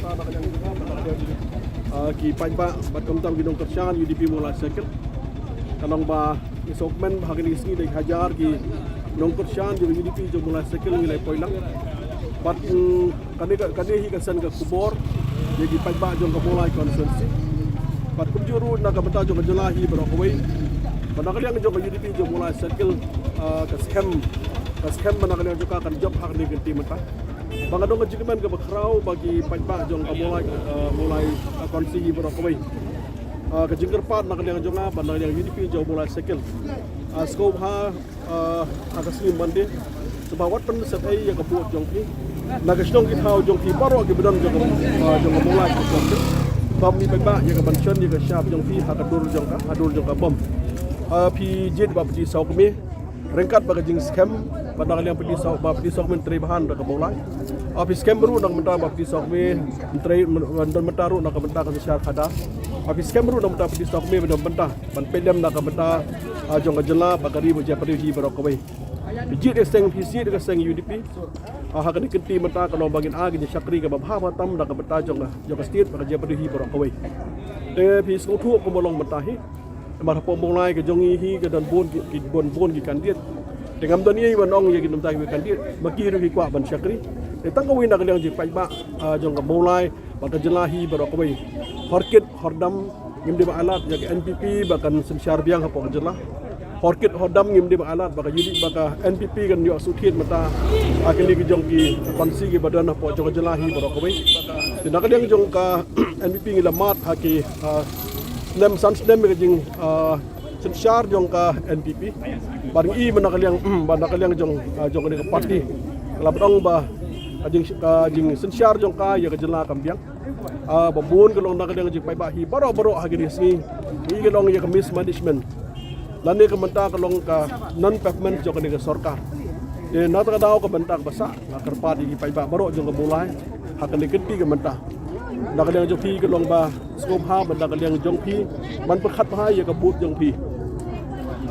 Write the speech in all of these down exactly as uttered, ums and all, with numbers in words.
Ah, ki paidbah bad kumta ki nongkyrshan U D P Mawlai Circle. Ka long ba ngi sngewkmen ba ha kine ki sngi da ki hajar ki nongkyrshan jong U D P jong Mawlai Circle ngi la poi lang. Bad, mm, kane ka, kane hi ka send ka khubor ïa ki paidbah jong ka Mawlai constituency. Bad kumjuh ruh na ka bynta jong ka jylla hi baroh kawei. Bad na ka liang jong ka U D P jong Mawlai Circle, ah, ka skhem, ka skhem ba na ka liang jong ka kan jop ha kane ka kynti mynta. Ba nga don ka jingkmen kaba khraw ba ki paidbah jong ka Mawlai, ah, Mawlai, ah, constituency hi baroh kawei. Ah, ka jingkyrpad na ka liang jong nga bad na ka liang U D P jong Mawlai Circle. Ah, sngewbha, ah, ha ka sngi Monday, sngewbha wat pynset ei ïa ka vote jong phi na ka shnong ki thaw jong phi baroh kiba don jong ka, ah, jong ka Mawlai constituency. Bad mih paidbah ïa ka ban shon ïa ka shap jong phi ha ka dur jong ka, ha dur jong ka bom. Ah, phi jied ba phi saw kmie ryngkat bad ka jingskhem, bad na ka liang phi saw, ba phi saw kmie trei bha na ka Mawlai. Ah, phi skhem ruh na ka bynta ba phi saw kmie trei, ban don bynta ruh na ka bynta ka synshar khadar. Ah, phi skhem ruh na ka bynta phi saw kmie ban don bynta ban peit lem na ka bynta, ah, jong ka jylla bad ka ri bad ka jaitbynriew hi baroh kawei. Phi jied ïa ka seng, phi jied ïa ka seng U D P. Ah, ha kane ka kynti mynta ka long ba ngin ai ka jingshakri kaba bha bha tam na ka bynta jong ka, jong ka state bad ka jaitbynriew hi baroh kawei. Te phi sngewthuh kumba long mynta hi. Namar hapoh Mawlai ka jong ngi hi ka don bun ki, ki bun bun ki candidate. Te ngam don ei ban ong ïa ki namta ki candidate ba ki ruh ki kwah ban shakri. Te tang kawei na ka liang jong ki paidbah, ah, jong ka Mawlai bad ka jylla hi baroh kawei. Hor kit hor dam ngim dei ban ailad ïa ka N P P ba kan synshar biang hapoh ka jylla. Hor kit hor dam ngim dei ban ailad ba ka U D P, ba ka N P P kan ïoh suh thied mynta ha kine ki jong ki constituency kiba don hapoh jong ka jylla hi baroh kawei. Te na ka liang jong ka N P P ngi la mad ha ki, ah, snem san snem ka jing, ah, synshar jong ka N P P. Bad ngi i ba na ka liang, ba na ka liang jong, ah, jong kane ka party ka la pynlong ba ka jing, ka jingsynshar jong ka ïa ka jylla kam biang. Ah, ba bun ka long na ka liang jong ki paidbah hi baroh baroh ha kine ki sngi. Ngi ka long ïa ka mismanagement lane ka mynta ka long ka non-payment jong kane ka sorkar. Te na kata ka daw ka bynta kaba sah nga kyrpad ïa ki paidbah baroh jong ka Mawlai ha kane ka kynti ka mynta. Na ka liang jong phi ka long ba sngewbha ba na ka liang jong phi ban pyrkhat bha ïa ka vote jong phi.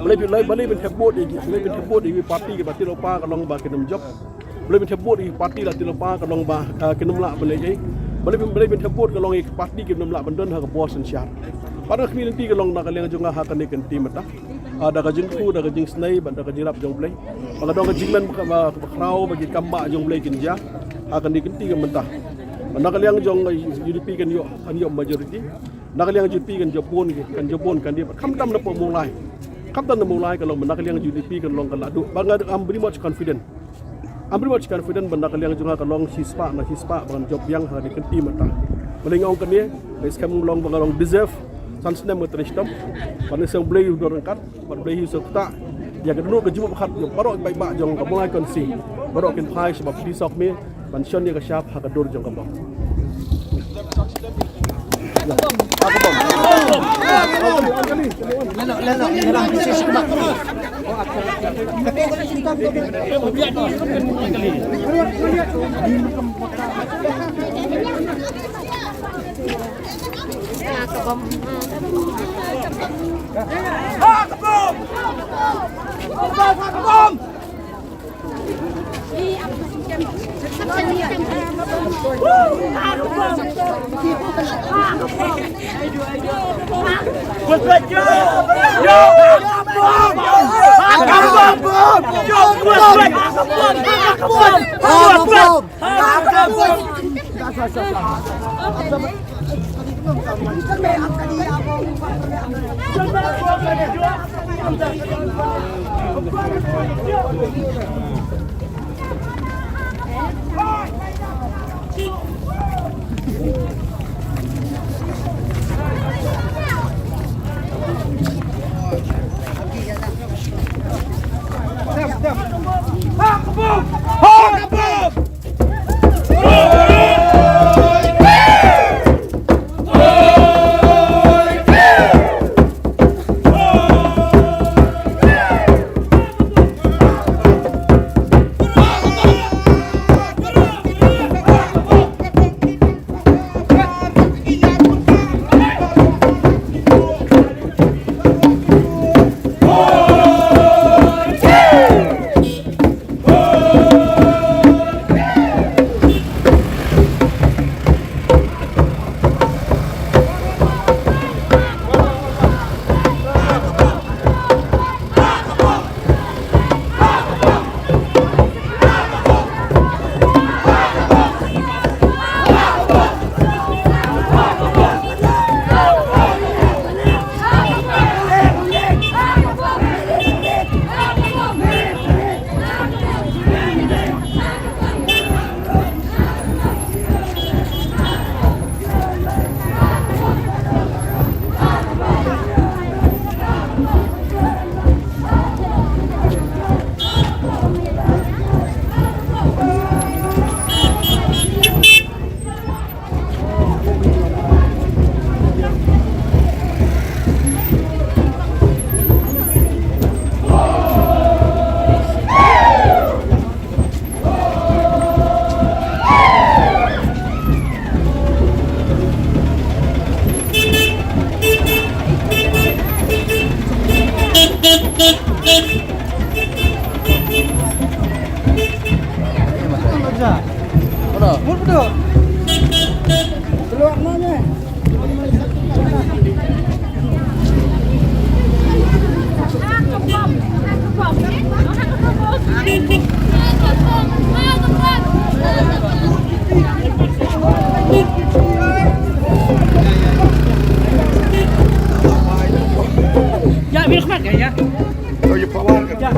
Balei phi, balei phin thep vote ïa ki, balei phin thep vote ïa ki party kiba tieng lypa ka long ba kin ym jop. Balei phin thep vote ïa ki party la tieng lypa ka long ba, ah, kin ym lah ban leh ei. Balei phin, balei phin thep vote ka long ïa ki party kin ym lah ban don ha ka bor synshar. Bad ka khmih lynti ka long na ka liang jong nga ha kane ka kynti mynta. Ah, da ka jingkyrkhu, da ka jingisnei bad da ka jingrap jong U Blei, ba nga don ka jingkmen kaba, kaba khraw ba ki kam bah jong U Blei kin jia ha kane ka kynti ka mynta. Bad na ka liang jong U D P kan ïoh, kan ïoh majority. Na ka liang U D P kan jop bun ki, kan jop bun kan dei. Khamtam na poh Mawlai, khamtam na Mawlai ka long, na ka liang U D P kan long ka la duh. Ba nga, I'm very much confident. I'm very much confident ba na ka liang jong nga ka long shispah na shispah ba kan jop biang ha kane ka kynti mynta. Balei nga ong kane? Nga skhem long ba nga long deserve san snem nga trei shitom. Bad nga sngewbha U Blei u don ryngkat, bad U Blei u sngewthuh ïa ka dohnud ka jingmut ba kham jong baroh ki paidbah jong ka Mawlai constituency. Baroh kin phai sha ba phi sawk me ban shon ïa ka shap ha ka dur jong ka bom. Ya, mira, Juan, ya, ya. Oye, pa' abajo. Ya.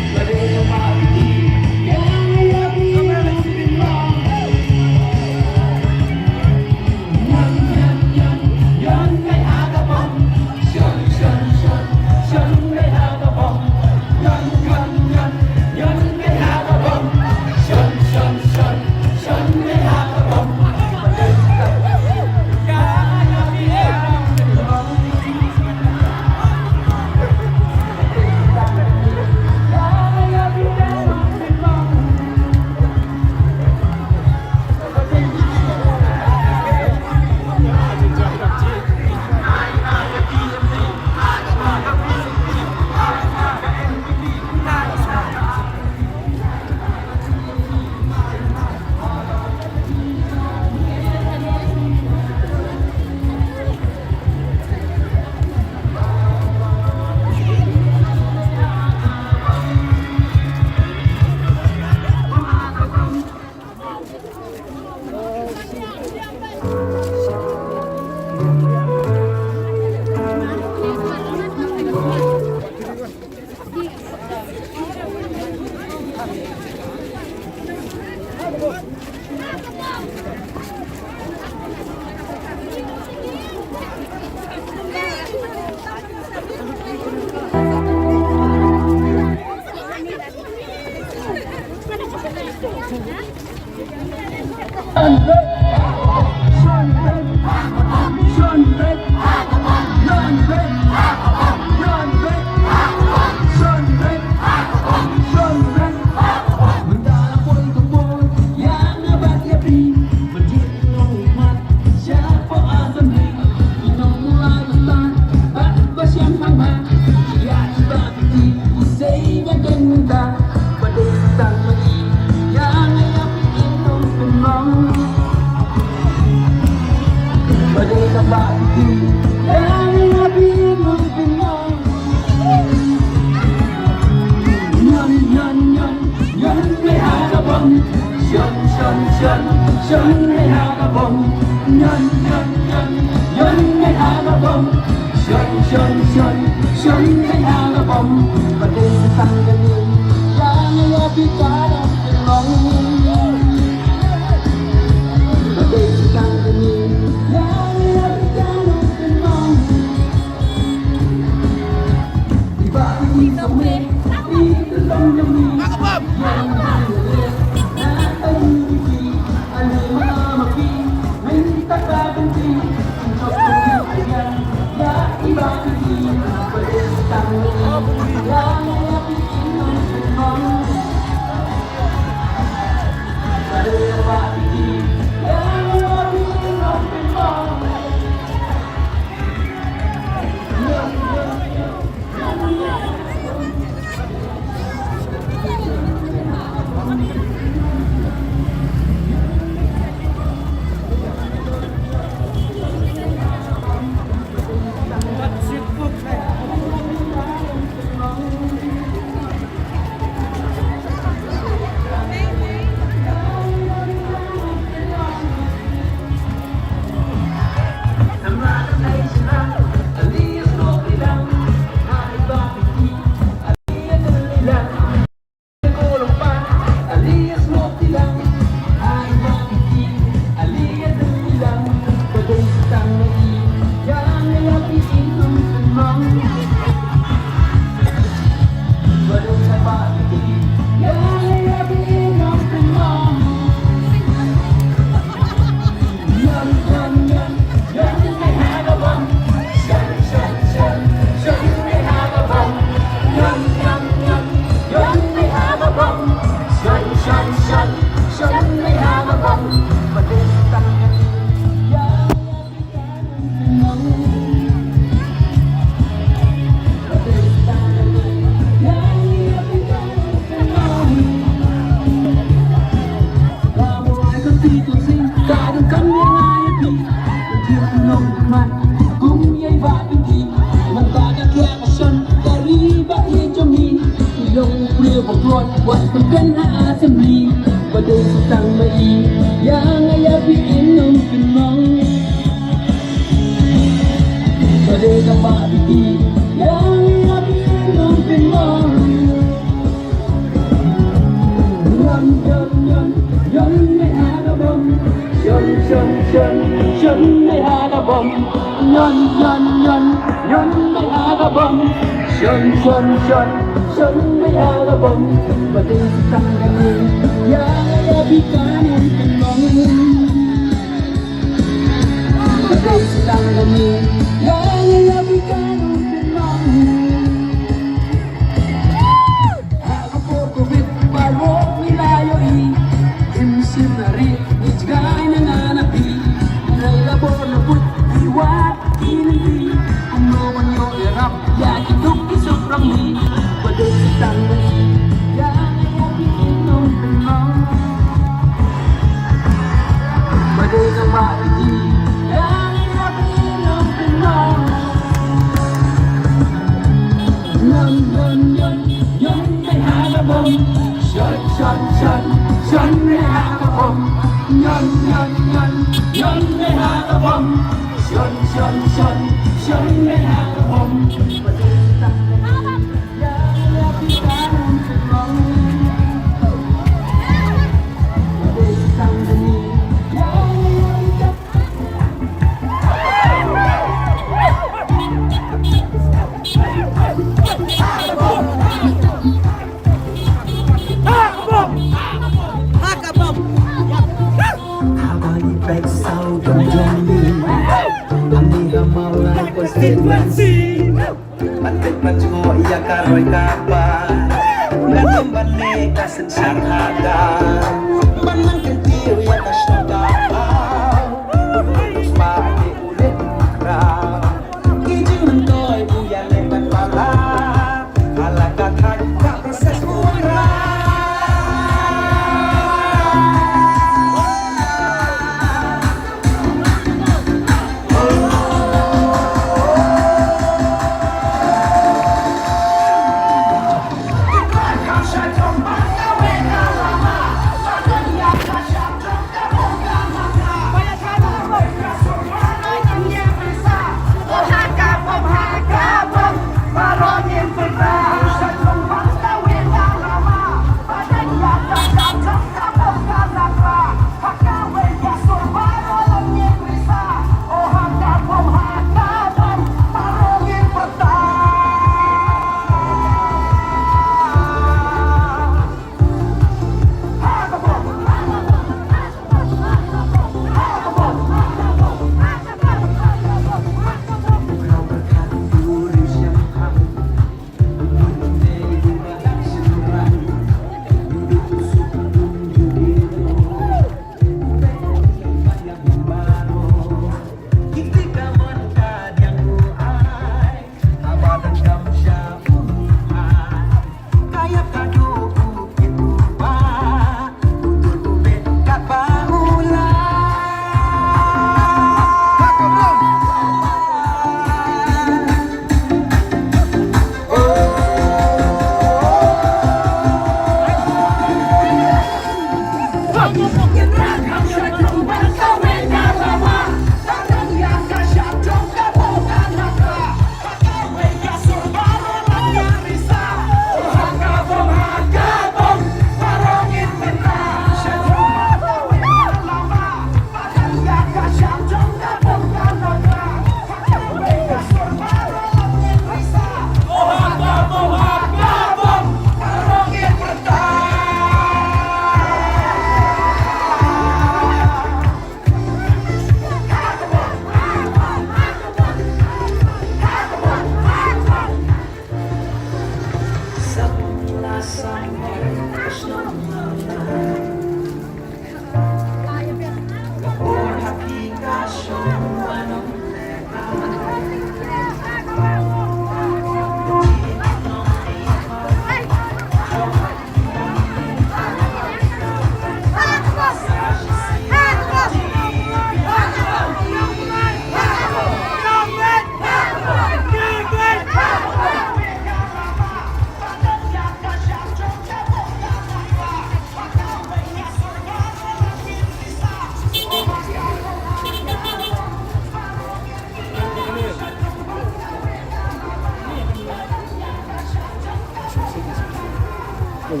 Bat,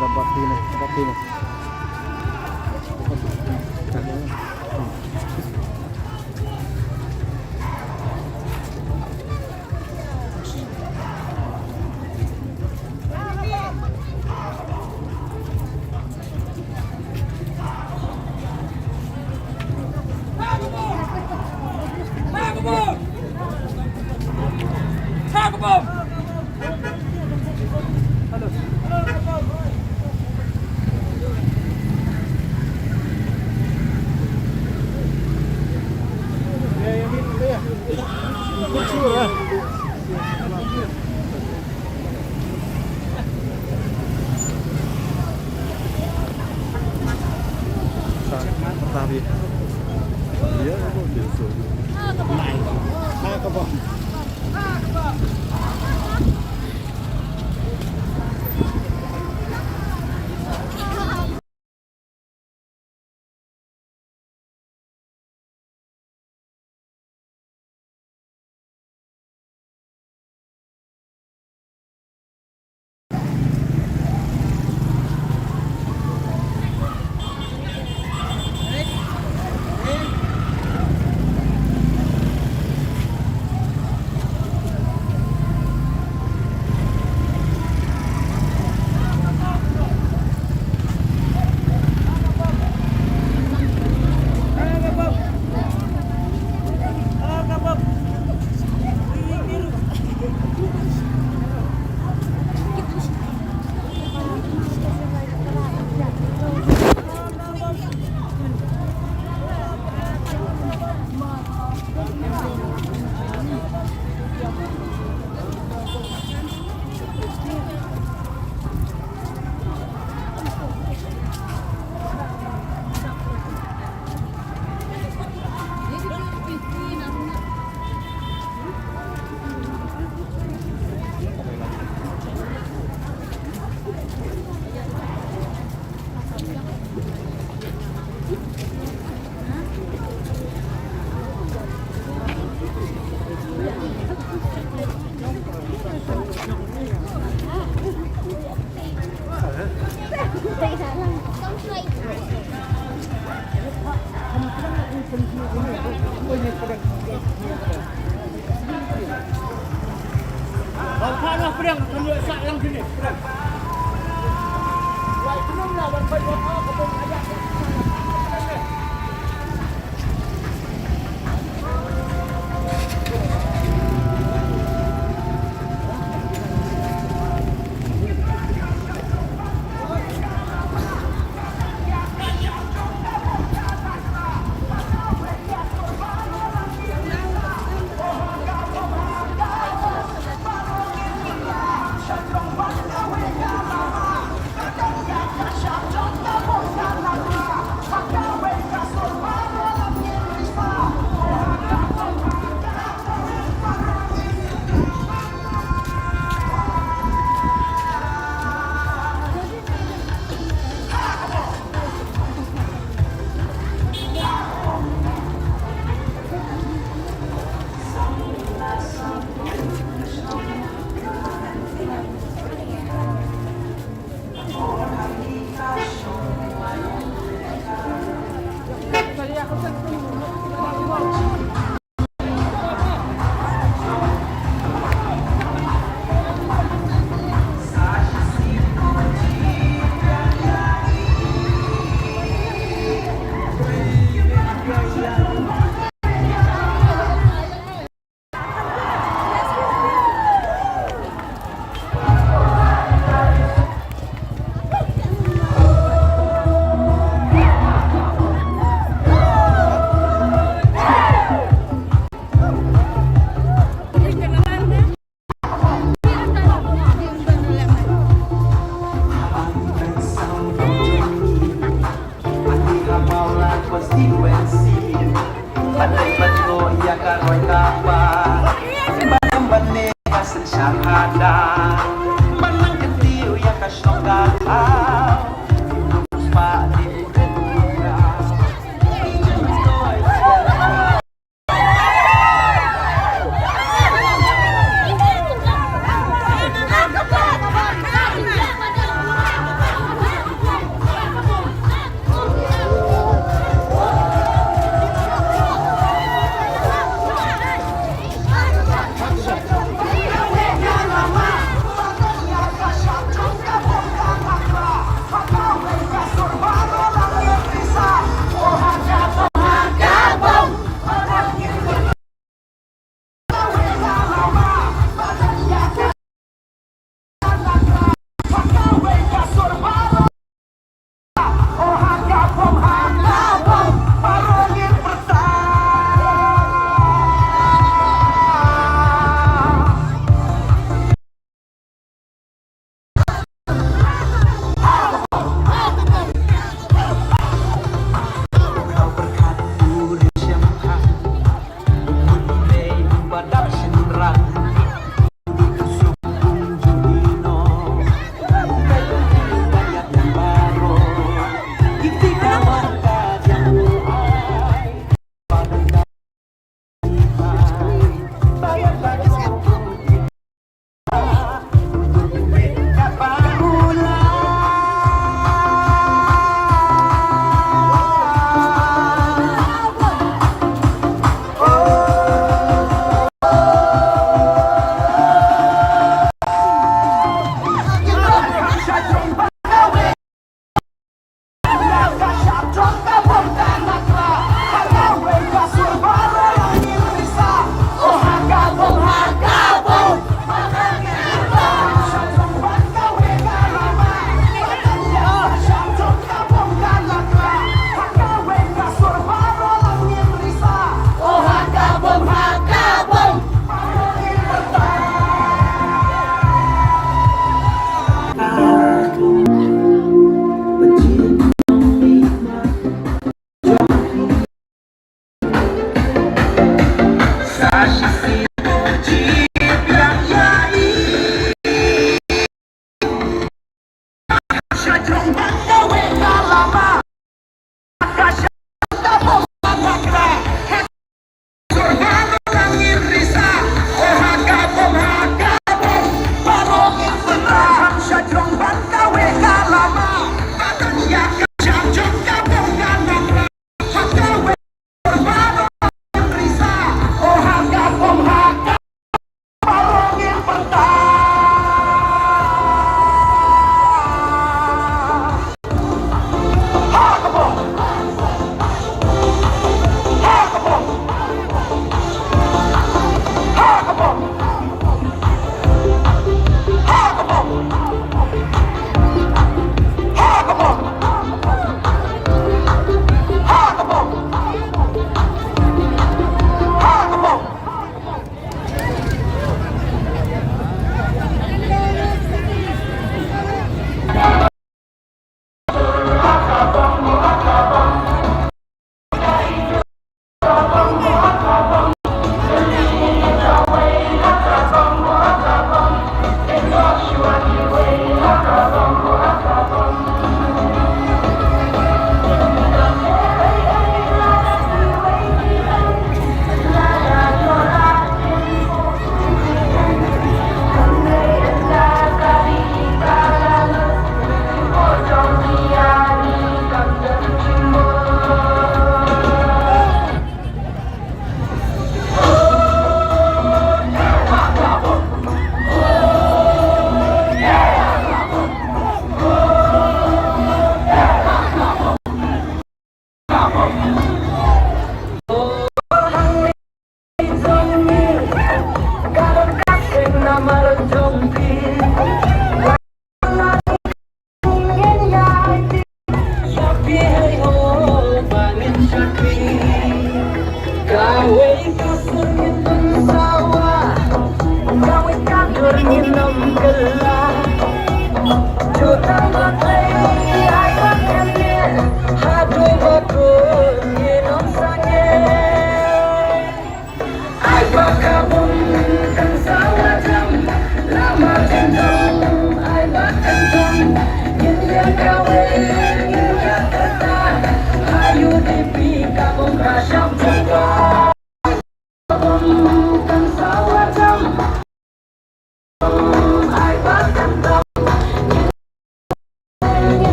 bat, bat sini, bat sini.